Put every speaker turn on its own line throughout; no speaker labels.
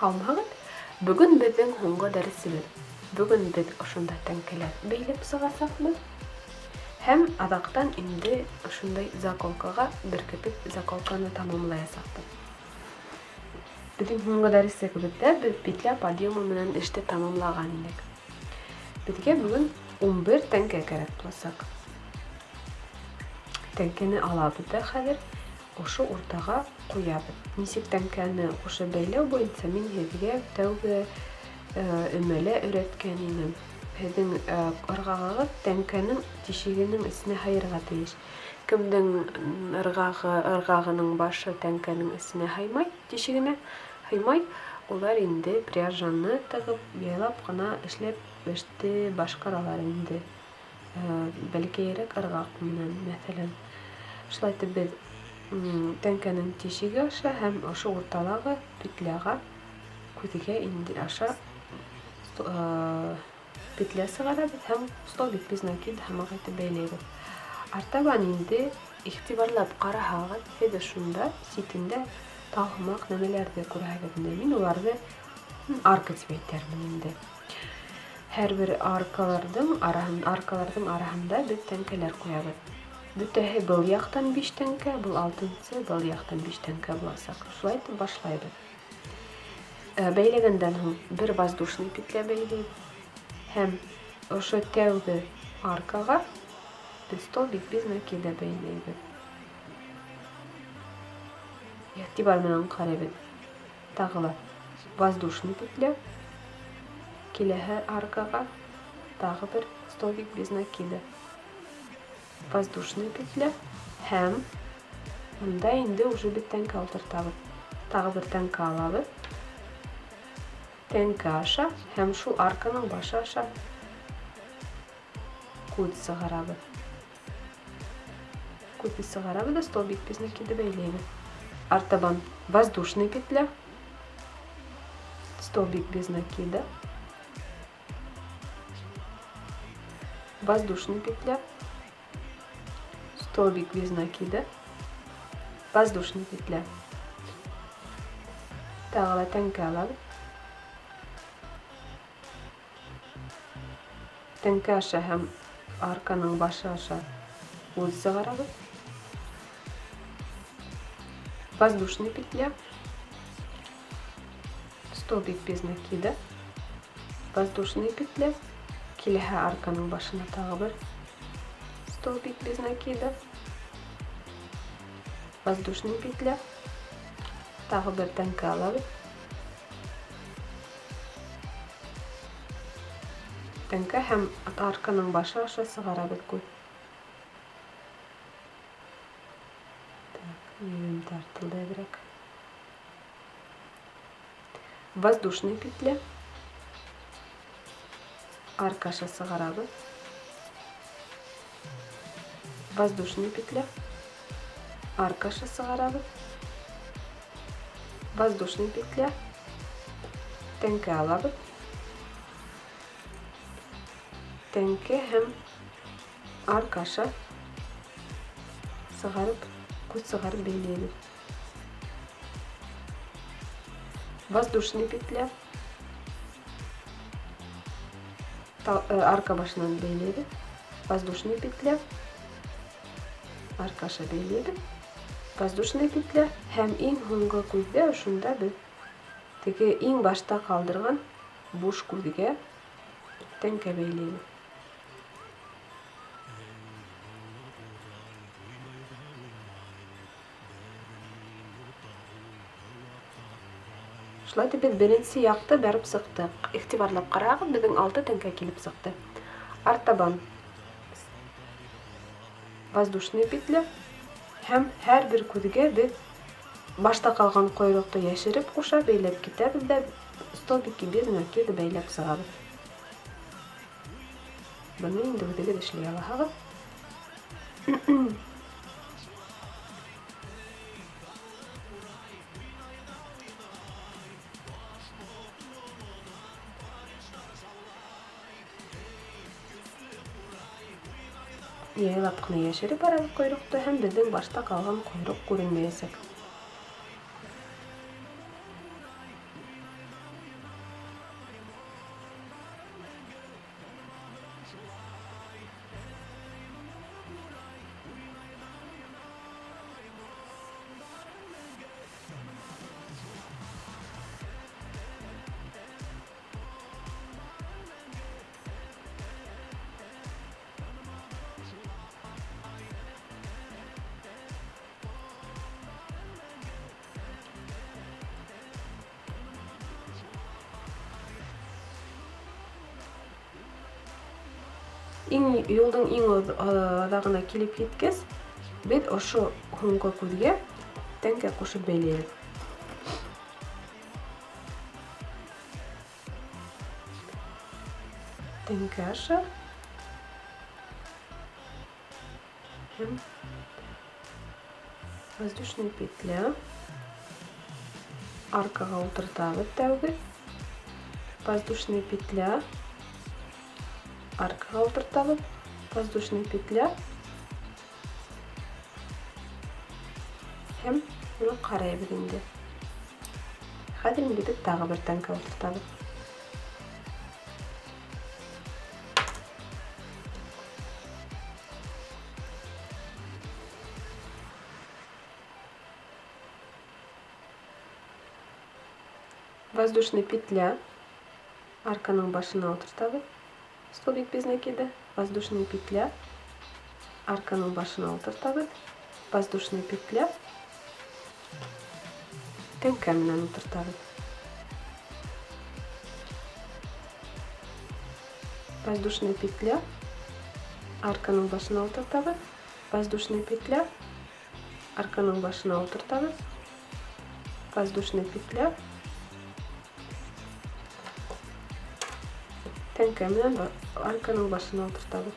Һаумыһығыҙ! Бөгөн беҙҙең һуңғы дәресебеҙ. Бөгөн беҙ ошонда тәңкәләр бәйләп сығасаҡбыҙ. Һәм аҙаҡтан инде ошондай заколкаға беркетеп заколканы тамамлаясаҡбыҙ. Беҙҙең һуңғы дәреслегебеҙҙә беҙ петля подъемы менән эште тамамлаған инек. Беҙгә бөгөн 11 тәңкә кәрәк буласаҡ. Тәңкәне алабыҙ да хәҙер ошо уртаға ҡуябыҙ. Нисек тәңкәне ҡушып бәйләү буйынса мин һеҙгә тәүге өмәлә өйрәткән инем. Һеҙҙең ырғағығыҙ тәңкәнең тишегенең эсенә һыйырға тейеш. Кемдең ырғағы, ырғағының башы тәңкәнең эсенә һыймай, тишегенә һыймай, улар инде пряжаны тығып, яйлап ҡына эшләп эште башҡаралар инде. Бәләкәйерәк ырғаҡ менән, мәҫәлән. Шулай итеп беҙ тәңкәнең тишеге аша һәм ошо урталағы петляға күҙгә инде аша петля сығарабыҙ һәм столбик без накида һымаҡ итеп бәйләйбеҙ. Артабан инде игътибарлап ҡараһағыҙ, һеҙ шунда ситендә тау һымаҡ нәмәләрҙе күрәһегеҙ инде. Мин уларҙы арка тип әйтермен инде. Һәрбер аркаларҙың араһын, аркаларҙың араһында беҙ тәңкәләр ҡуябыҙ. Бөтәһе был яҡтан биш тәңкә, был алтынсы, был яҡтан биш тәңкә буласаҡ. Шулай итеп башлайбыҙ. Бәйләгәндән һуң бер воздушный петля бәйләйбеҙ. Һәм ошо тәүге аркаға беҙ столбик без накида бәйләйбеҙ. Игътибар менән ҡарайбыҙ. Тағы ла воздушный петля. Киләһе аркаға тағы бер столбик без накида. Воздушный петля һәм монда инде уже бит тәңкә ултыртабыҙ. Тағы бер тәңкә алабыҙ. Тәңкә аша һәм шул арканың башы аша күҙ сығарабыҙ. Күҙҙе сығарабыҙ да столбик без накида бәйләйбеҙ. Артабан воздушный петля, столбик без накида, воздушный петля, столбик без накида, воздушный петля. Тағы ла тәңкә алабыҙ. Тәңкә аша һәм арканың башы аша үз сығарабыҙ. Воздушный петля. Столбик без накида. Воздушный петля. Киләһе арканың башына тағы бер столбик без накида. Воздушный петля. Тағы бер тәңкә алабыҙ. Тәңкә һәм арканың башы аша сығарабыҙ күҙ. Так, йөҙем тартылды әҙерәк. Воздушный петля. Арка аша сығарабыҙ. Воздушный петля. Арка аша сығарабыҙ. Воздушный петля. Тәңкә алабыҙ. Тәңкә һәм арка аша сығарып, күҙ сығарып бәйләйбеҙ. Воздушный петля. Арка башынан бәйләйбеҙ. Воздушный петля. Арка аша бәйләйбеҙ. Воздушный петля һәм иң һуңғы күҙҙә ошонда беҙ теге иң башта ҡалдырған буш күҙгә тәңкә бәйләйбеҙ. Шулай итеп беҙ беренсе яҡты бәреп сыҡтыҡ. Игътибарлап ҡарағыҙ, беҙҙең алты тәңкә килеп сыҡты. Артабан воздушный петля һәм һәр бер күҙгә беҙ башта ҡалған ҡойроҡто йәшереп ҡуша бәйләп китәбеҙ ҙә столбики без накида бәйләп сығабыҙ. Быны инде үҙегеҙ эшләй алаһығыҙ. Яйлап ҡына йәшереп барабыҙ ҡойроҡто һәм беҙҙең башта ҡалған ҡойроҡ күренмәйәсәк. Иң юлдың иң аҙағына килеп еткәс, беҙ ошо һуңғы күҙгә тәңкә ҡушып бәйләйбеҙ. Тәңкә аша һәм воздушная петля аркаға ултыртабыҙ тәүге воздушная петля аркаға ултыртабыҙ воздушная петля һәм уны ҡарайбыҙ инде. Хәҙер инде беҙ тағы бер тәңкә ултыртабыҙ. Воздушная петля арканың башына ултыртабыҙ. Столбик без накида. Воздушная петля арканың башына ултыртабыҙ. Воздушная петля тәңкә менән ултыртабыҙ. Воздушная петля арканың башына ултыртабыҙ. Воздушная петля арканың башына ултыртабыҙ. Воздушная петля тәңкә менән арканың башына ултыртабыҙ.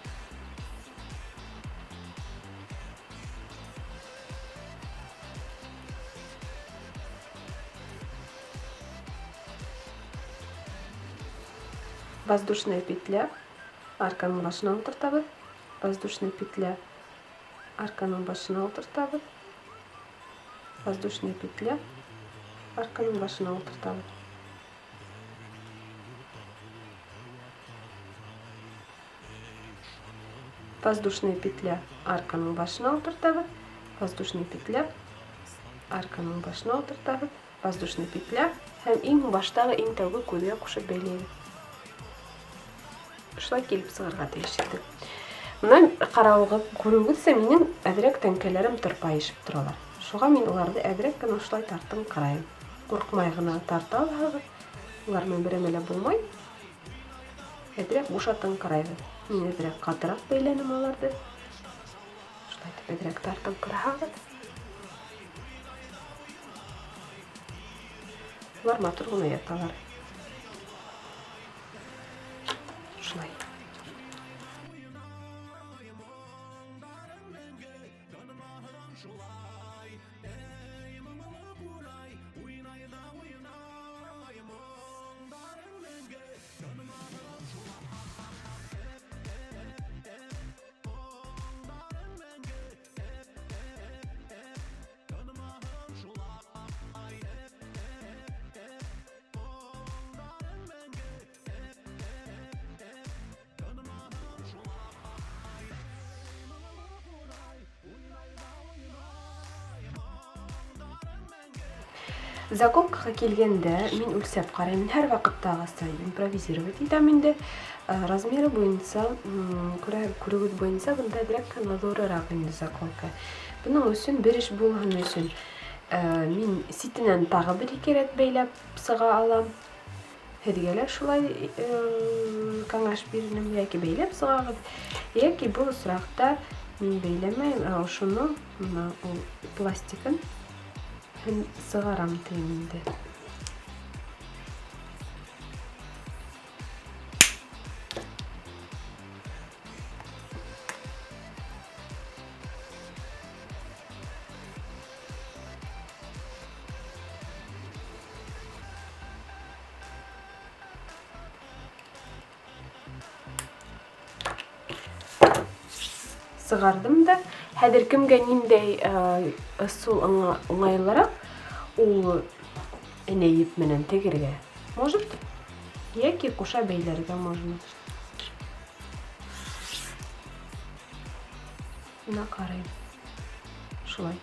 Воздушная петля арканың башына ултыртабыҙ. Воздушная петля арканың башына ултыртабыҙ. Воздушная петля арканың башына ултыртабыҙ. Воздушная петля арканың башына ултыртабыҙ. Воздушная петля арканың башына ултыртабыҙ. Воздушная петля һәм иң баштағы иң тәүге күҙгә ҡушып бәйләйбеҙ. Шулай килеп сығырға тейеш инде. Бынан ҡарауығыҙ, күреүегеҙсә, минең әҙерәк тәңкәләрем тырпайышып торалар. Шуға мин уларҙы әҙерәк кенә ошолай тартыңҡырайым. Ҡурҡмай ғына тарта алһағыҙ, улар менән берәмә лә булмай. Әҙерәк бушатыңҡырайбыҙ. Мин әҙерәк ҡатыраҡ бәйләнем уларҙы. Шулай итеп әҙерәк тартыңҡыраһағыҙ, улар матур ғына яталар. Шулай. Заколкаға килгәндә мин үлсәп ҡарайым. Мин һәр ваҡыттағыса импровизировать итәм инде. Размеры буйынса, күрә күреүегеҙ буйынса, бында әҙерәк кенә ҙурыраҡ инде заколка. Бының өсөн бер эш булһын өсөн мин ситенән тағы бер ике рәт бәйләп сыға алам. Һеҙгә лә шулай кәңәш бирермен, йәки бәйләп сығағыҙ, йәки был осраҡта мин бәйләмәйем, ә ошоно бына ул пластикын һәм сығарам тием инде. Сығарҙым да. Хәҙер кемгә ниндәй ысул уңайлыраҡ, ул энә еп менән тегергә может, йәки ҡуша бәйләргә можно. Бына ҡарайым. Шулай.